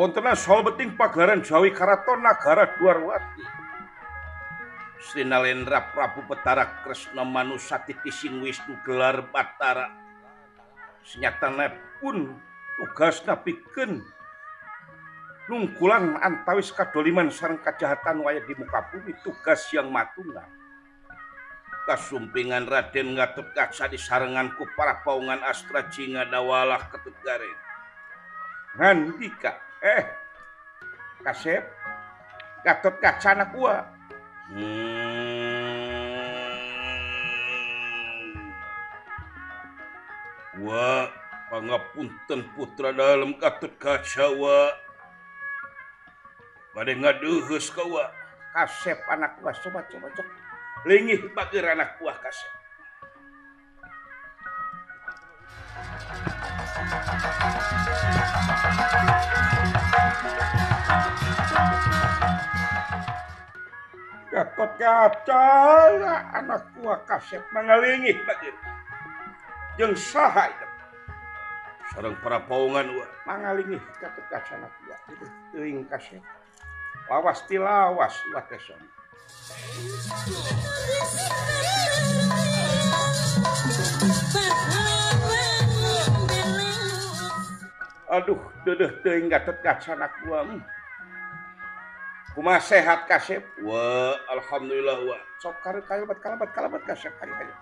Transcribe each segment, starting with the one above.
Kawontenan salbeting pagelaran Jawi Karaton Nagara Dwarwati. Sri Nalendra Prabu Betara Kresna Manusa titising Wisnu gelar Batara. Senyatana pun tugasna pikeun nungkulan antawis kadoliman sareng kajahatan waya di muka bumi, tugas yang matunggal. Kasumpingan Raden Gatotkaca disarengan ku para paungan Astra Jingga Dawalah Ketut Gareng. Ngandika, kasep Gatotkaca anak gua. Wa pangapunten putra dalem Gatotkaca wa. Bade ngadeuheus ka wa. Kasep anak gua, coba coba cok. Lingih bager anak buah kasep. Gatotkaca anak buah kasep mangalingih bager. Jeung saha itu? Sareng para paungan wa mangalingih Gatotkaca anak buah. Teuing kasep. Lawas ti lawas wa teh son. Aduh, deudeuh teuing Gatotkaca anak buah. Kumaha sehat kasep? Wah, alhamdulillah wa. Sok kalebat kalebat kalebat kasep kali kali.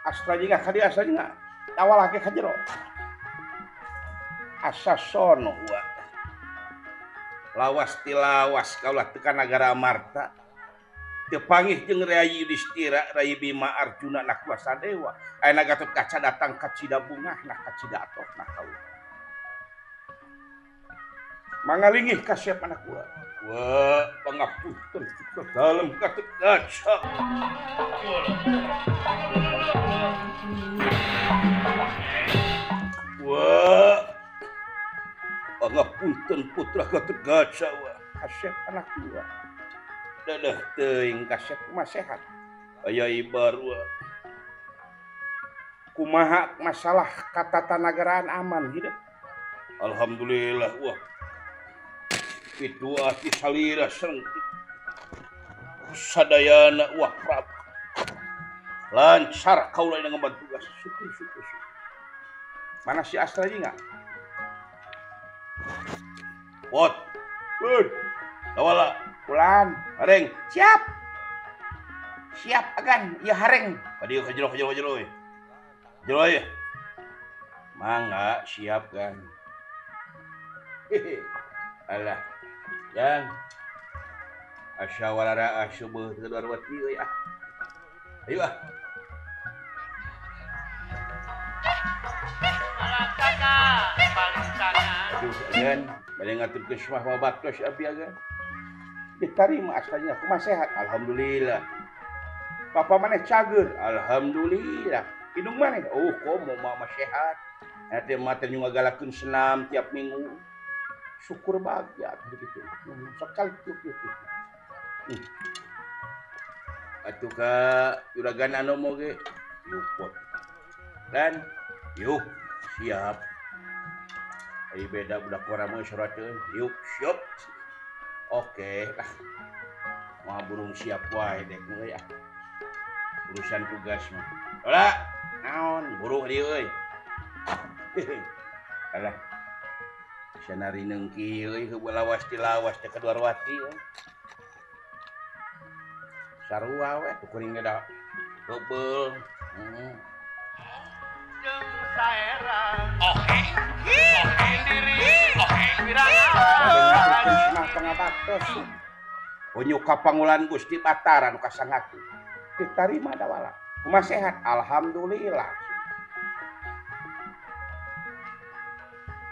Astra jingga kadi astra jingga. Tawalah ke ka jero. Asa sono wa. Lawas ti lawas kaulah teu ka nagara Amarta. Teu pangih jeung Rayi Yudhistira, Rayi Bima Arjuna Nakula Sadewa. Ayeuna Gatotkaca datang ka Cidabungah nah ka Cidatoh nah kaula. Mangalingih kasep anak gua. Wah, pangapunten putra dalem Gatotkaca. Wah, pangapunten putra Gatotkaca wa. Kasep anak gua. Dadah teuing kasep mah sehat. Aya ibar wa. Kumaha masalah katatanegaraan aman hidup? Alhamdulillah wah. Pitu ati salira sareng sadayana wah Prabu. Lancar kaula ngemban tugas. Syukur syukur syukur. Mana si Astra jingga? Pot. Bud. Dawala. Pulan. Hareng. Siap. Siap agan. Ieu hareng. Ka dieu ka jero ka jero ka jero euy. Jero euy. Mangga siap kan. Hehe. Alah. Yang asyawarara asyubuh teu Dwarwati euy ah. Ayo ah. Aduh, agan, bade ngaturkeun semah babaktos abdi agan. Diterima asalnya, kumaha sehat? Alhamdulillah. Bapak maneh cager? Alhamdulillah. Hidung maneh? Oh, komo mah sehat. Nanti mah teh ngagalakeun senam tiap minggu. Syukur bahagia begitu. Sekali gitu. Atuh ka juragan anu moge yuk pot. Dan yuk siap. Ai beda budak urang mah surat euy. Yuk siap. Oke lah. Mah burung siap wae dek euy ah. Urusan tugas mah. Ola, naon buruh dieu euy. Alah. Sanari neungki euy heubeul lawas ti lawas teh ka Dwarwati euy. Sarua we tuh kuring ge da heubeul. Heeh. Jeung saerang. Oke. Oke diri. Oke wirang. Pangabaktos. Unyu ka pangulan Gusti Batara nu kasangatu. Ditarima dawala. Kumaha sehat? Alhamdulillah.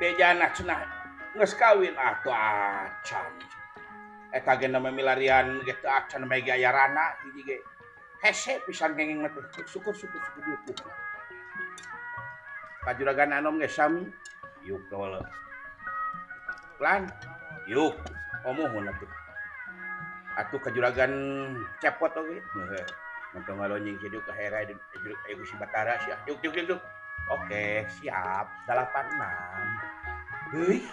Bejana cenah geus kawin atuh acan. Eta ge nama milarian ge teu acan mah ge aya rana hiji ge. Hese pisan kenging mah teh. Syukur syukur syukur diupuh. Kajuragan anom ge sami. Yuk tol. Lan yuk omohun atuh. Atuh kajuragan cepot oge. Heuh. Mun ngalonjing kieu ka hera aya Gusti Batara sia. Yuk yuk yuk. Oke, siap. 86. Heuih.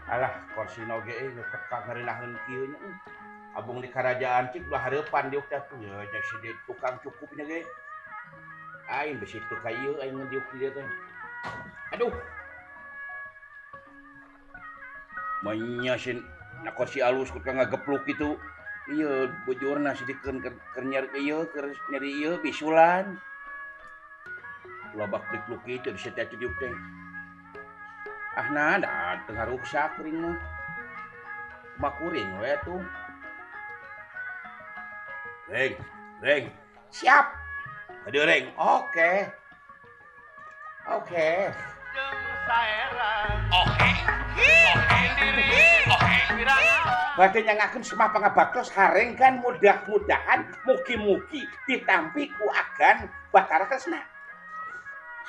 Alah korsina oge euy teka ngareunaheun kieu nya. Abung di karajaan cik belah hareupan diuk teh tuh ya si tukang cukupnya ge. Aing besi teu ka ieu aing diuk di dieu teh. Aduh. Manya sin na kursi alus ku ngagepluk kitu. Ieu bujurna sidikeun keur nyeri ieu keur nyeri ieu bisulan. Lobak dipluk kitu di teh diuk teh. Ah nah da teu ngaruksak kuring mah. Kumaha kuring we atuh. Reng, reng. Siap. Aduh reng. Oke. Oke. Berarti nyangakeun semah pangabaktos hareng kan mudah-mudahan mugi-mugi ditampi ku agan Batara Kresna.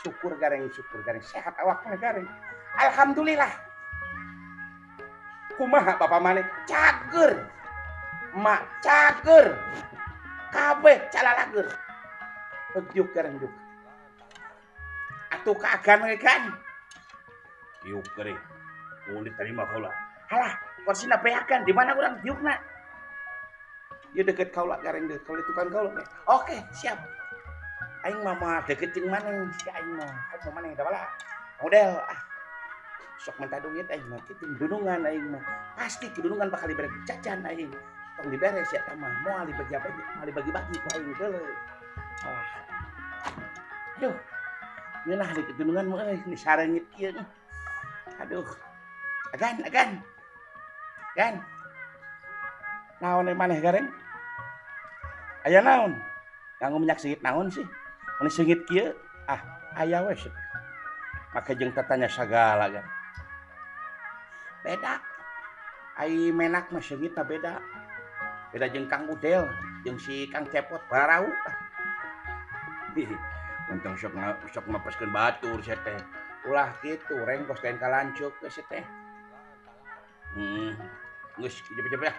Syukur gareng sehat awakna gareng. Alhamdulillah. Kumaha bapak maneh cager. Mak cager. Kabeh calalager. Diuk gareng diuk. Atuh ka agan we kan. Diuk gareng. Mun diterima kaula. Halah, korsina beakan di mana urang diukna? Ieu deket kaula gareng deuh, kaula tukang kaula. Oke, siap. Aing mah mah deket jeung maneh si aing mah. Komo maneh da bala. Model ah. Sok minta duit aing mah kitu dunungan aing mah. Pasti dunungan bakal dibere jajan aing. Tong dibere sia tah mah moal dibagi apa moal dibagi-bagi ku aing deuleu. Alah. Aduh. Ngeunah di dunungan mah euy sareungit kieu. Aduh. Agan, agan. Gan. Naon maneh gareng? Aya naon? Nganggo minyak seungit naon sih? Mun seungit kieu, ah aya we sih. Make jeung tatanya sagala gan. Beda. Ai menak mah seungitna beda. Beda jeung Kang Udel, jeung si Kang Cepot barau. Untung sok sok mapeskeun batur sia teh. Ulah kitu reng kos lain kalanceuk geus teh. Geus cepet-cepet ya.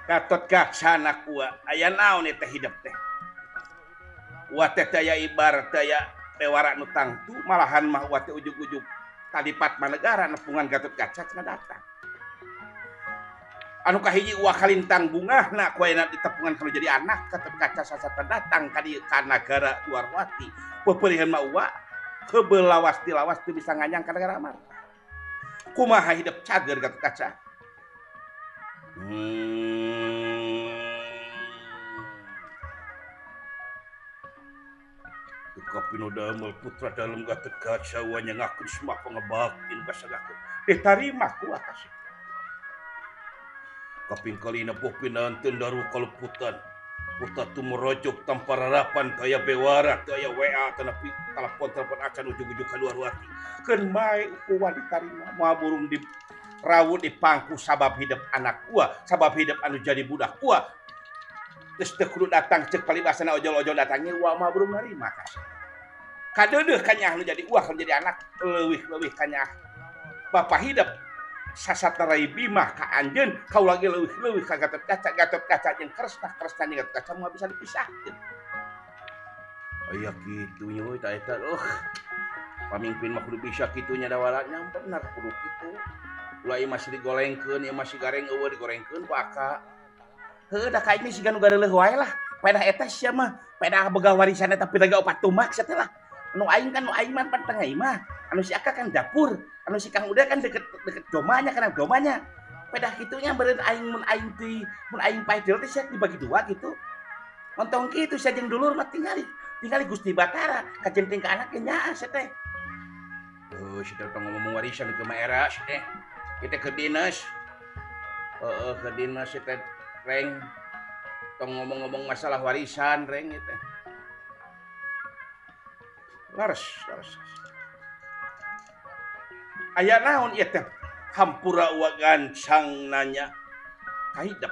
Gatot Kaca ku aya naon teh hidup teh. Wa teh aya ibarat aya bewara nu tangtu malahan mah wa teh ujug-ujug kadipat manegara nepungan Gatot Kaca cenah datang. Anu kahiji wa kalintang bungahna ku ayeuna ditepungan kalau jadi anak Gatot Kaca sasata datang ka dieu ka nagara Dwarwati. Peupeurihan mah wa heubeul lawas tilawas teu bisa nganyang ka nagara Amarta. Kumaha hidup cager Gatot Kaca? Kapino damel putra dalam Gatot Kaca wa nyangakeun semua pangebakti nu kasagakeun. Ditarima ku atas. Kaping kalina puh pinanten daru kaluputan. Putra tumorojuk tanpa rarapan kaya bewara kaya WA tanapi telepon-telepon acan ujug-ujug ka Dwarwati. Keun bae ku ditarima moal burung di rawut di pangku sabab hidup anak gua, sabab hidup anu jadi budak gua. Geus teu kudu datang ceuk palibasana ojol-ojol datangnya wa mah burung narima kasih. Kadeudeuh kanyah nu jadi uah nu jadi anak leuwih-leuwih kanyah. Bapak hidup sasat rai Bima ka anjeun kaula ge leuwih-leuwih ka Gatot Kaca, Gatot Kaca jeung Kresna, Kresna jeung Gatot Kaca moal bisa dipisahkeun. Aya kitu nya euy ta eta pamimpin mah kudu bisa kitu nya dawala nya bener kudu kitu. Ulah ieu masih digolengkeun, ieu masih gareng eueuh digorengkeun ku aka. Heuh da ka aing siga nu gareuleuh wae lah. Pedah eta sia mah, pedah boga warisan eta piraga opat tumak sia teh lah. Nu aing kan nu aing mah pan tengah imah, anu si aka kan dapur, anu si Kang Uda kan deket deket domanya kana domanya. Pedah kitunya beureun aing mun aing teh mun aing paeh deul teh sia dibagi dua gitu. Montong kitu sia jeung dulur mah tingali, tingali Gusti Batara kajenting ka anak ge nyaah sia teh. Heuh sia teh ngomong warisan ke mah era sia teh. Kita ke dinas. Heeh ke dinas sia teh reng. Tong ngomong-ngomong masalah warisan reng ieu teh. Laras, laras. Aya naon ieu teh? Hampura wa gancang nanya ka hidep.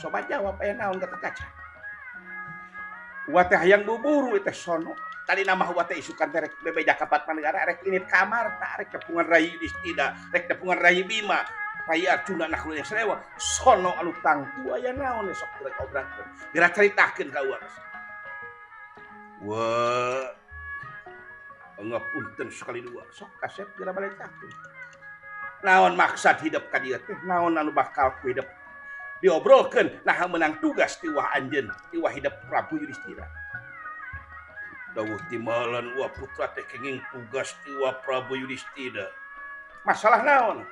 Sobat jawab aya naon Gatot Kaca. Wa teh hayang buburu teh sono. Tadi nama wa teh isukan teh rek bebeja ka Patmanegara rek init ka Amarta rek tepungan Rai Yudhistira, rek tepungan Rai Bima, Rai Arjuna anak lu yang sadewa. Sono anu tangtu aya naon sok rek obrangkeun. Geura caritakeun ka urang. Wah. Ngapunten sekali dua sok kasep geura baletakeun. Naon maksad hidup ka dieu teh? Naon anu bakal ku hidup diobrolkeun naha meunang tugas ti wah anjeun ti wah hidup Prabu Yudhistira. Dawuh timalan wa putra teh kenging tugas ti wah Prabu Yudhistira. Masalah naon?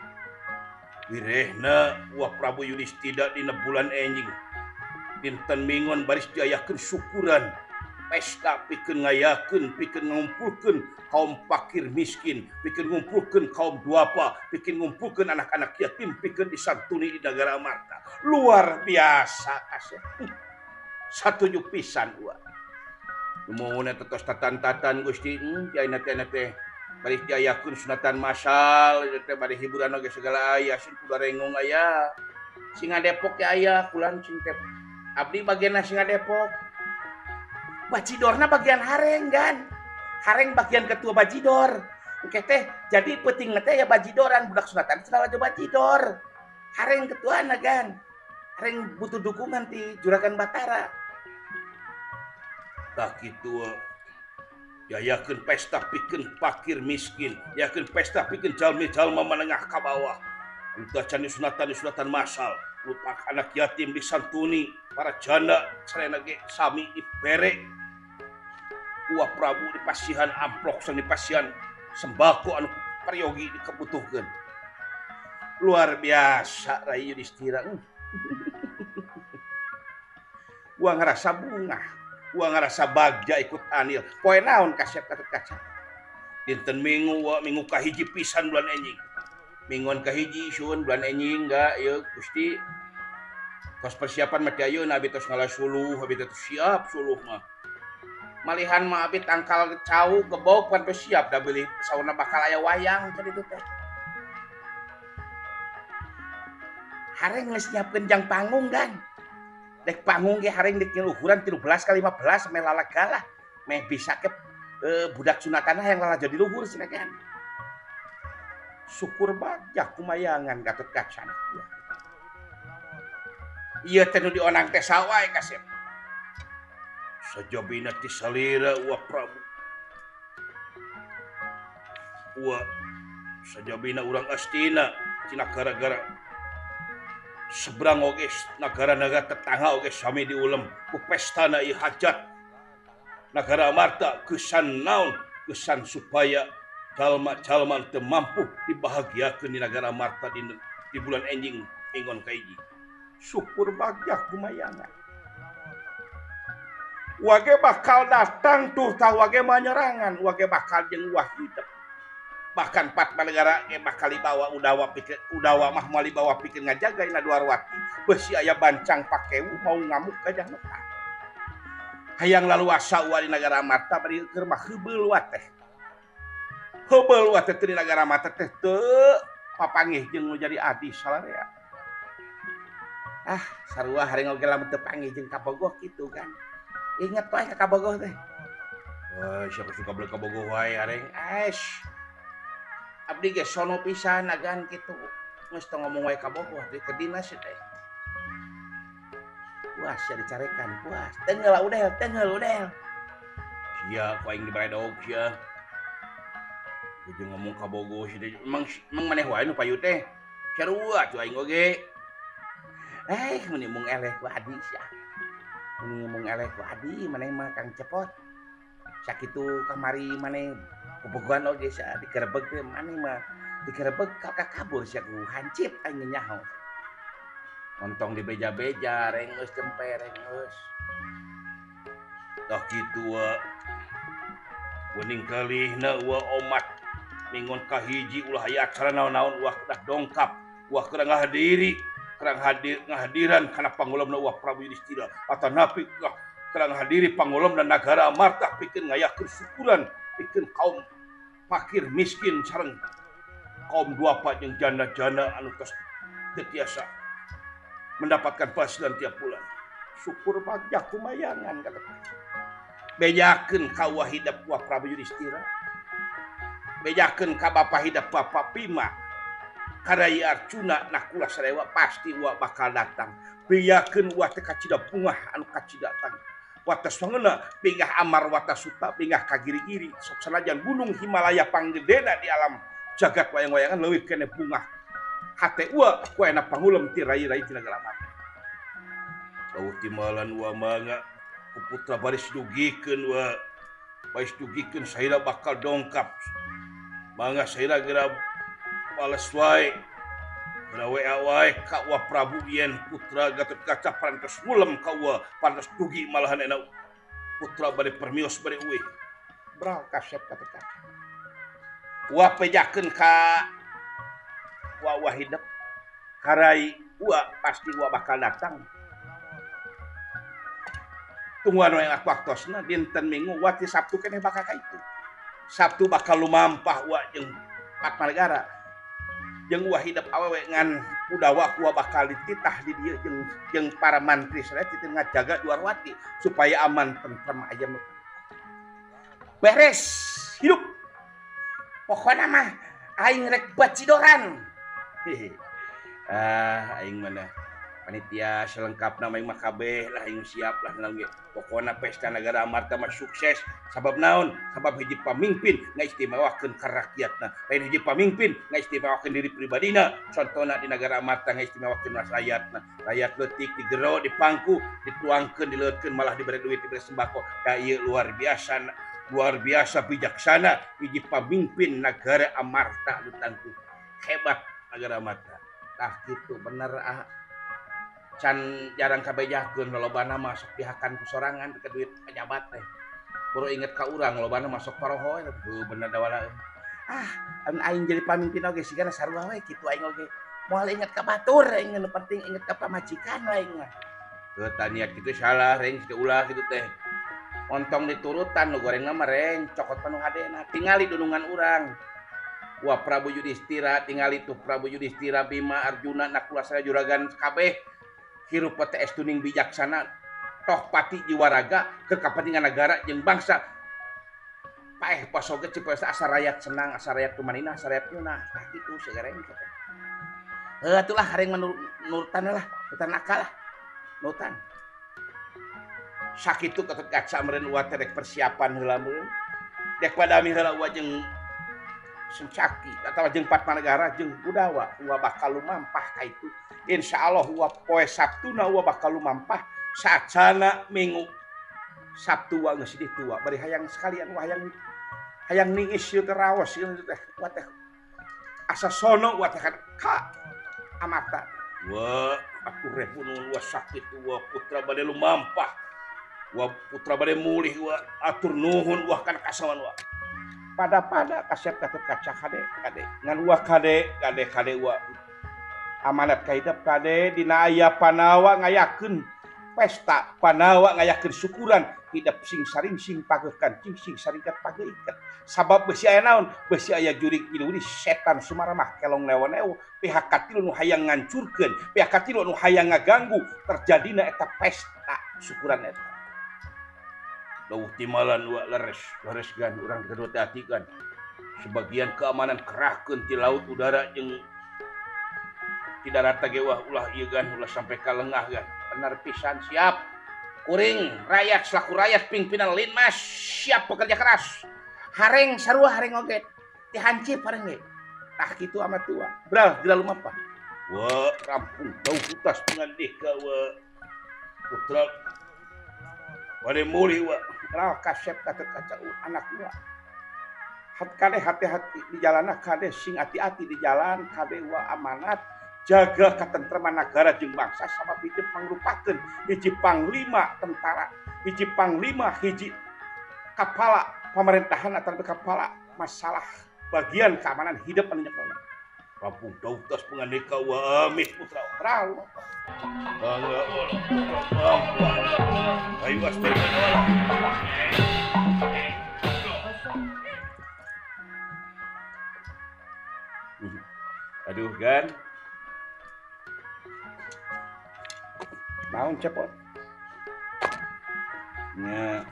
Wirehna wa Prabu Yudhistira dina bulan enjing. Dinten Mingon baris diayakeun syukuran. Pesta pikeun ngayakeun, pikeun ngumpulkeun kaum fakir miskin, pikeun ngumpulkeun kaum duafa, pikeun ngumpulkeun anak-anak yatim, pikeun disantuni di negara Amarta. Luar biasa kasep. Satuju pisan wa. Numun eta tos tatan-tatan Gusti, ayeuna teh bari diayakeun sunatan massal, teh bari hiburan oge segala aya, sing kuda rengong aya. Singa Depok ya aya, kulan sing teh. Abdi bagianna Singa Depok. Bajidorna bagian hareng kan. Hareng bagian ketua bajidor. Oke teh, jadi penting teh ya bajidoran budak sunatan cenah aja bajidor. Hareng ketuana kan. Hareng butuh dukungan ti Juragan Batara. Tah kitu diayakeun pesta pikeun fakir miskin, diayakeun pesta pikeun jalmi-jalma menengah ka bawah. Entah can sunatan massal, lupa anak yatim disantuni, para janda sarena ge sami dibere. Uwa Prabu dipasihan amplok sareng dipasihan sembako anu peryogi dikebutuhkeun. Luar biasa Rai Yudhistira. Gua ngerasa bungah, gua ngerasa bagja ikut andil. Poe naon kasep katut kaca. Dinten Minggu wa minggu kahiji pisan bulan enjing. Mingguan kahiji sun bulan enjing enggak ieu Gusti. Tos persiapan mah ayeuna abi tos ngalah suluh, abi teh siap suluh mah. Malihan mah abi tangkal cau gebok pan tos siap da beuli sauna bakal aya wayang tadi itu teh. Hareng geus nyiapkeun jang panggung kan. Dek panggung ge hareng dek ukuran 13 kali 15 meh lalagalah. Meh bisa ke budak sunatan yang lalajo di luhur cenah kan. Syukur bagja kumayangan Gatot Kaca anak gua. Ieu teh nu dionang teh sawae kasep. Sajabina ti salira wa Prabu. Wa sajabina urang Astina cenah gara-gara seberang oge nagara-nagara tetangga oge sami diulem ku pestana ieu hajat. Nagara Amarta kesan naon? Kesan supaya jalma-jalma teu mampu dibahagiakeun di nagara Amarta di bulan enjing ingon kahiji. Syukur bagja kumayangan. Wage bakal datang tuh tah wage manyerangan, wage bakal jeung wah hidup. Bahkan empat negara ge bakal dibawa udawa pikir udawa mah moal dibawa pikir ngajaga ina Dwarwati. Beusi aya bancang pakewu mau ngamuk gajah meta. Hayang laluasa wa di nagara Amarta bari keur mah heubeul wa teh. Heubeul wa teh di nagara Amarta teh teu papanggih jeung nu jadi adi salarea. Ah, sarua hareng oge lamun teu panggih jeung kabogoh kitu kan. Ingat wae ka kabogoh teh. Wah, siapa suka beli kabogoh wae hareng. Ash. Abdi ge sono pisan agan kitu. Geus teu ngomong wae kabogoh teh ke dinas teh. Puas ya dicarekan, puas. Tengeul udel, tengeul udel. Sia ku aing dibaredog sia. Ujung ngomong kabogoh sia teh. Emang emang maneh wae nu payu teh. Sarua atuh aing oge. Eh, meni mung eleh ku adi sia. Meni mung eleh ku adi maneh mah Kang Cepot. Sakitu kamari maneh bobogohan oge sia digerebeg teh maneh mah digerebeg ka kabur sia ku hancip aing nyaho. Ontong dibeja-beja reng geus cempe reng geus. Tah kitu wa. Wening kalihna wa omat mingon kahiji ulah aya acara naon-naon ulah kedah dongkap, ulah kedah ngahadiri. Kerang hadir ngahadiran kana pangolomna Wah Prabu Yudhistira atanapi kerang hadiri pangolomna nagara Amarta pikeun ngayakeun syukuran pikeun kaum fakir miskin sareng kaum duafa jeung janda-janda anu tos teu tiasa mendapatkan penghasilan tiap bulan. Syukur bagja kumayangan kata. Bejakeun ka Wah hidep Wah Prabu Yudhistira. Bejakeun ka bapa hidep Bapa Bima. Karai Arjuna Nakula Sadewa pasti wa bakal datang. Bejakeun wa teh kacida bungah anu kacida datang. Wates wangeuna bingah Amar Watasuta bingah ka giri-giri sok sanajan gunung Himalaya panggedena di alam jagat wayang-wayangan leuwih keneh bungah hate ua ku ena pangulem ti rai-rai ti nagara Amarta. Eueuh timalan ua mangga ku putra baris dugikeun ua baris dugikeun saira bakal dongkap. Mangga saira geura bales wae. Geura WA wae ka Wa Prabu yen putra Gatotkaca parantos ngulem ka Wa parantos dugi malahan ena putra bade permios bade uih. Bral kasep Gatotkaca. Wa pejakeun ka Wa Wahidep karai Wa pasti Wa bakal datang. Tungguan we waktosna dinten Minggu Wa ti Sabtu keneh bakal ka itu. Sabtu bakal lumampah Wa jeung Patmanegara. Jeung Wa hidep awewe ngan kudawa ku bakal dititah di dieu jeung para mantri sadaya teu ngajaga Dwarwati supaya aman tentrem ayam. Beres hidup. Pokona mah aing rek bacidoran. Hehe. Ah aing mana panitia selengkapna aing mah kabeh lah aing siap lah naon ge. Pokona pesta nagara Amarta mah sukses sabab naon? Sabab hiji pamimpin ngaistimewakeun ka rakyatna. Lain hiji pamimpin ngaistimewakeun diri pribadina. Contona di nagara Amarta ngaistimewakeun rakyatna. Rakyat leutik digero dipangku, dituangkeun, dileukeun malah dibere duit, dibere sembako. Da ieu luar biasa, luar biasa bijaksana hiji pamimpin nagara Amarta nu tangtu. Hebat nagara Amarta. Tah kitu bener ah. Can jarang kabejakeun lolobana masuk pihakan ku sorangan ke duit pejabat teh. Baru inget ka urang lolobana masuk paroho heuh bener dawala. Ah, anu aing jadi pamimpin oge sigana sarua we kitu aing oge. Moal inget ka batur aing nu penting inget ka pamajikan we aing mah. Heuh tah niat kitu salah reng siga ulah kitu teh. Ontong diturutan nu gorengna mah reng cokot panu hadena tingali dunungan urang. Wa Prabu Yudhistira tingali tuh Prabu Yudhistira Bima Arjuna Nakula Sadewa juragan kabeh. Hirup PTS tuning bijaksana toh pati jiwaraga ke kepentingan negara jeung bangsa paeh pasoge cipta asa rakyat senang asa rakyat tumanina asa rakyat nyunah tah kitu segareng teh heuh atulah hareng nurutan lah nurutan akal lah nurutan sakitu Gatotkaca meureun uwa teh rek persiapan heula meureun dek padami heula uwa jeung Sencaki atawa jeung Patmanegara jeung Budawa uwa bakal lumampah ka itu. Insyaallah uwa poe Sabtuna uwa bakal lumampah sacana Minggu. Sabtu wa geus ditu wa bari hayang sekalian wa hayang hayang ningis ieu teh raos ieu teh wa teh asa sono wa teh ka Amarta. Wa atur repunun wa sakit wa putra bade lumampah. Wa putra bade mulih wa atur nuhun wa kana kasawan wa. Pada-pada kasep Gatotkaca kade kade ngan wa kade kade kade wa amanat kaidep kade dina aya panawa ngayakeun pesta panawa ngayakeun syukuran hidep sing saring sing pageuhkan cing sing saringkat pageuikat sabab besi aya naon besi aya jurik ini setan sumaramah kelong newo-newo pihak katilu nu hayang ngancurkeun pihak katilu nu hayang ngaganggu terjadina eta pesta syukuran eta. Leuwih timalan wa leres, leres gan urang kedua teh ati kan. Sebagian keamanan kerahkeun ti laut udara jeung ti darat ge wah ulah ieu gan ulah sampai ka lengah gan. Bener pisan siap. Kuring rakyat selaku rakyat pimpinan Linmas siap bekerja keras. Hareng sarua hareng oge. Ti hancip hareng ge. Tah kitu amat tua. Bral geura lumampah. Wa rampung bau hutas pangandika wa putra bade mulih wa ral kasep Gatotkaca anak wa. Hat kade hati-hati di jalanna kade sing hati-hati di jalan kade wa amanat jaga katentreman negara jeung bangsa sabab hiji pangrupakeun hiji panglima tentara hiji panglima hiji kepala pemerintahan atau kepala masalah bagian keamanan hidup anu nyekelna. Rampung dautas pangandika wa amit putra ral. Bangga ayo asper. Aduh gan. Naon cepot? Nya.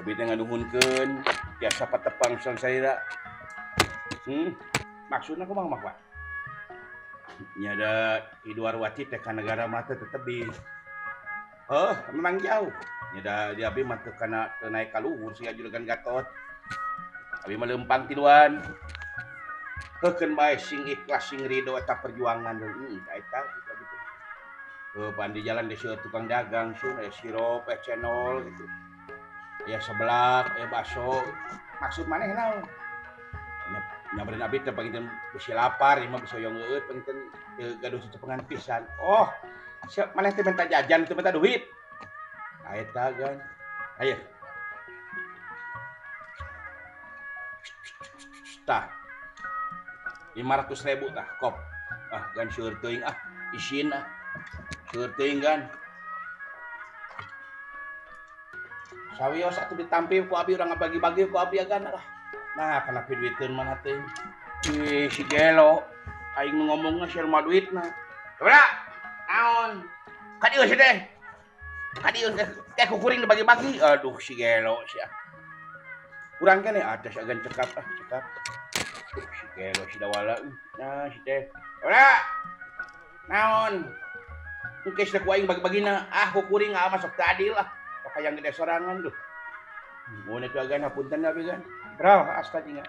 Abi teh nganuhunkeun tiasa patepang salira. Maksudna kumaha mah, Pak? Nya da di Dwarwati teh ka negara mah teh tetebih. Heuh, memang jauh. Nya di abi mah teu kana teu naik ka luhur sia juragan Gatot. Abi mah leumpang tiluan. Heukeun bae sing ikhlas sing ridho eta perjuangan eta gitu. Pan di jalan di tukang dagang sun aya sirup, aya cendol gitu. Aya seblak, aya bakso. Maksud maneh naon? Nyamperin abi teh panginten bisi lapar, ieu mah bisa hoyong eueut panginten gaduh cecengan pisan. Oh, siap maneh teh minta jajan teu minta duit. Nah eta kan. Ayo. Tah. 500.000 tah kop. Ah gan seueur teuing ah, isin ah. Seueur teuing gan. Sawios atuh ditampi ku abi urang ngabagi-bagi ku abi agan lah. Nah, kana duiteun mana teh? Ih, si gelo. Aing nu ngomongna sia mah duitna. Coba. Naon? Ka dieu si teh. Ka dieu teh kukuring dibagi-bagi. Aduh, si gelo sia. Kurang keneh atas agan cekap ah, cekap. Si gelo si dawala. Nah, si teh. Coba. Naon? Engke sia ku aing bagi-bagina. Ah, kukuring ah masuk teu adil lah. Hayang gede sorangan duh. Mun itu agan hapunten abi kan. Bro, asta jinga.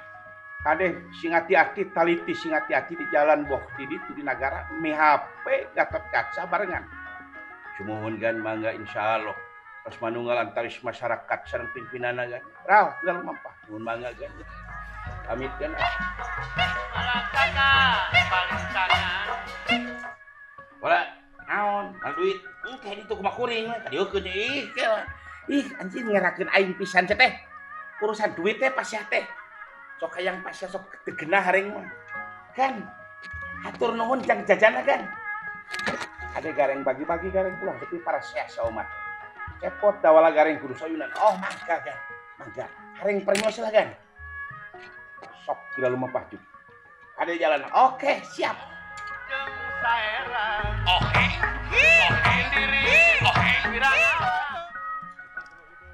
Kade sing hati-hati taliti sing hati-hati di jalan boh di ditu di nagara mi HP Gatot Kaca barengan. Sumuhun gan mangga insyaallah. Pas manunggal antaris masyarakat sareng pimpinanna gan. Bro, dalam mampah. Nuhun mangga gan. Amit gan. Wala naon, duit. Engke ditu kumaha kuring we kadieukeun ih. Ih, anjing ngerakeun aing pisan teh. Urusan duit teh pasya teh. Sok hayang pasya sok teu genah haring mah. Kan hatur nuhun jang jajana kan. Ade gareng bagi-bagi gareng pulang tapi para sia umat. Cepot dawala gareng kudu sayunan. Oh, mangga kan. Mangga. Haring pernyos lah kan. Sok kira lumempah juk. Ade jalan. Oke, siap.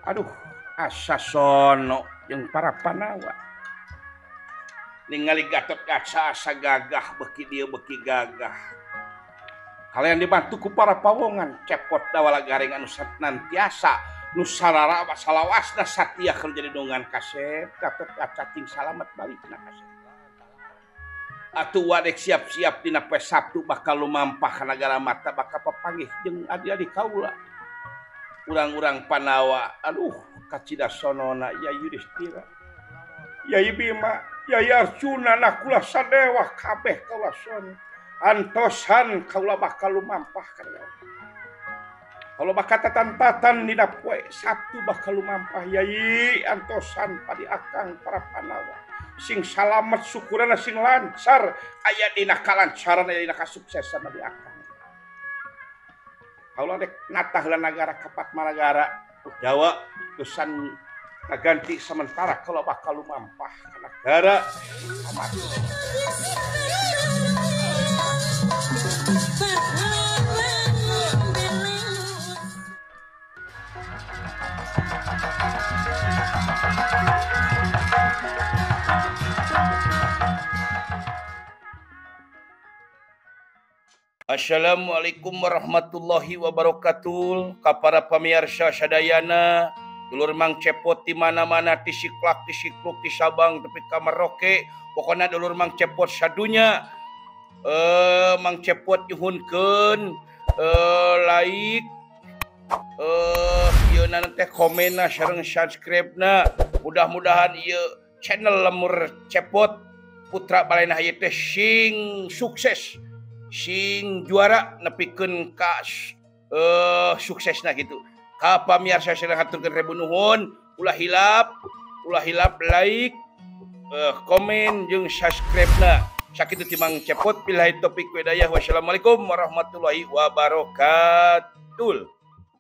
Aduh, asa sono jeung para panawa. Ningali Gatot Kaca asa gagah beuki dieu beuki gagah. Kalian dibantu ku para pawongan cepot dawala gareng anu senantiasa nu sarara salawasna satia keur jadi dongan kasep Gatot Kaca cing salamet balikna kasep. Atuh wadek siap-siap dina poe Sabtu bakal lumampah ka nagara mata bakal papanggih jeung adi-adi kaula. Urang-urang Panawa, aduh kacida sonona Yai Yudhistira, Yai Bima, Yai Arjuna, Nakula Sadewa kabeh kaula sono. Antosan kaula bakal lumampah ka nagara. Kalau bakal tatan-tatan dina poe Sabtu bakal lumampah Yai antosan padi akang para Panawa. Sing salamet syukurana sing lancar aya dina kalancaran aya dina kasuksesan di akang. Kaula dek natah heula nagara ka Patmanagara Jawa tusan ngaganti sementara kalau bakal lumampah ka nagara. Assalamualaikum warahmatullahi wabarakatuh. Ka para pamirsa sadayana, dulur Mang Cepot di mana-mana ti Siklak, ti Sikluk, ti Sabang tepi ka Merauke, pokona dulur Mang Cepot sadunya. Mang Cepot nyuhunkeun like ieu na teh komenna sareng subscribe-na. Mudah-mudahan ieu channel Lemur Cepot Putra Balena ieu teh sing sukses, sing juara nepikeun ka suksesna gitu. Ka pamirsa sadaya haturkeun ribu nuhun, ulah hilap like, komen jeung subscribe-na. Sakitu ti Mang Cepot billahi taufik wa hidayah. Wassalamualaikum warahmatullahi wabarakatuh.